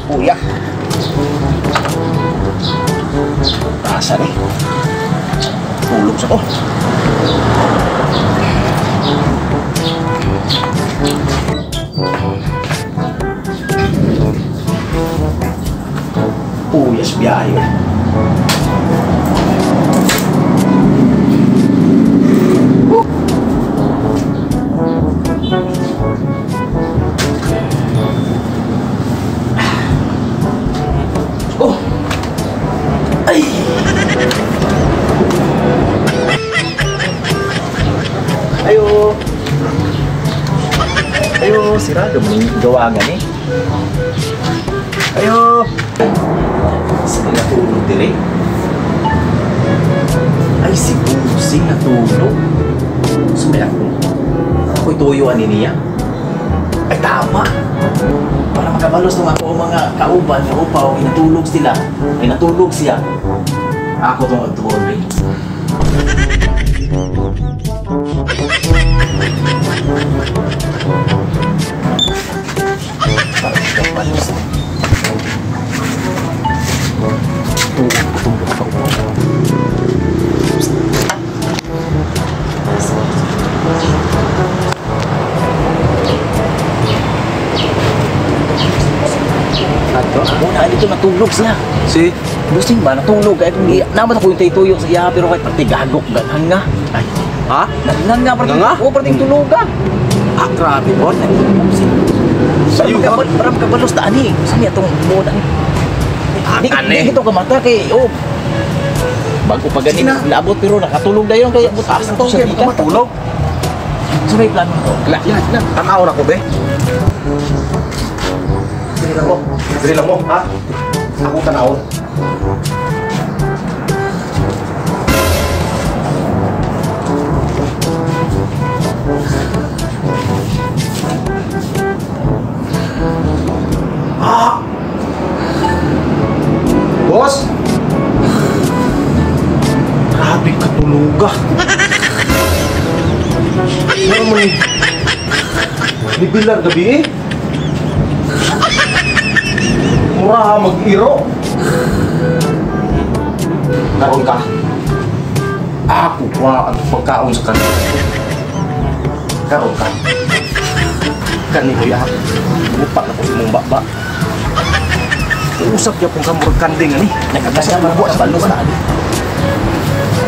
Kuya. Asa ni? Tulog sa ko. Puyas biyahe. Oh. Ay. Ayo. Ayo, sirado mo yung gawangan eh. Ayo. Sa natulog dire. Ay, si Busing natulog. Sumay ako. Ako'y tuyuan ni niya. Ay, tama. Para makabalos nung ako ang mga kauban nga upaw, ay natulog sila. Ay, natulog siya. Ako itong agtuon, eh. Para makabalos. Tulog pa upaw. Muna dito natulog siya. Si? Busing ba? Natulog. Kahit naman ako yung taytuyo sa iya, pero kahit pati gagok, ganhan nga. Ay. Ha? Ganhan nga, parang Nga? Oo, parang tulog ka. Ah, grabe po. Busing. Sayo ka? Parang makabalos na ani. Saan niya itong muna? Hindi ito kamata kay, oh. Bago pa ganin, labot pero nakatulog na yun. Kaya butas na siya dito. Matulog? So may plano to? La, tanaw na ko, be. Dili lang mo. Dili lang mo, ha? Ako tanawon. Ah! Boss! Grabe katuluga. Ano mo ni? Nibilar gabi eh. Mura mag-iro. Karon ka. Ako pa ang pagkaon sa kanila. Karon ka. Kanihoy ako. Upak na ko sa mong baba. Usap niya kung kamurag kanding ani. Nagkakasya para makabalos na ani.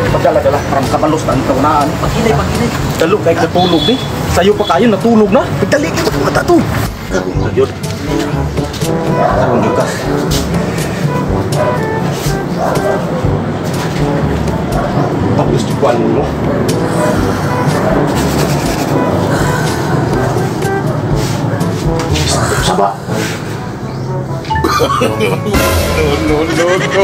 Pagdala-dala para makabalos na ang kaunaan. Pag-inay, pag-inay. Dalo kay natulog ni. Sayo pa kayo natulog na. Pagdali kayo magkamata to. Karon yun. Karon yun ka. Tapos di kuan mo. Saba. No, no, no, no.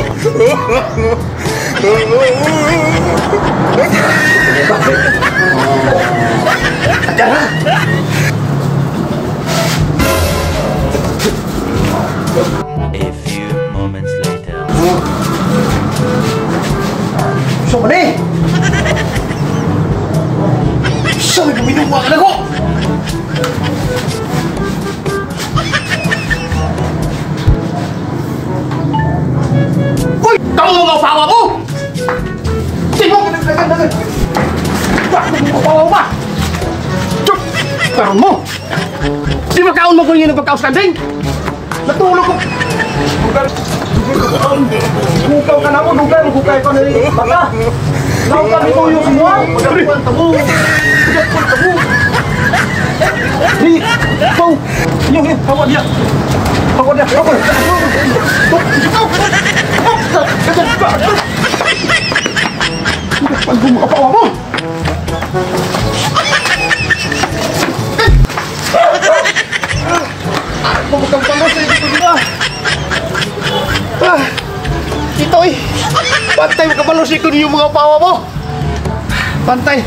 A few moments later. So mani. Sabi ko minuwa ka na ko. Uy! Kamu mga upawa mo! Sino? Bakit mo upawa ba? Chuk! Karon mo! Di ba kaon mo kung yun ang pagkaos kanding? Natulog ko! Bukaw ka na mo, dugay mo, bukay ko na rin. Baka! Naw kami tuyo semua! Pagkakuan ka mo! Pagkakuan ka mo! Di! Pau! Yung, yung! Hawa dia! Hawa dia! Hawa! Pag mo! Ito eh! Pantay makabalos ko yung mga pawa mo! Pantay!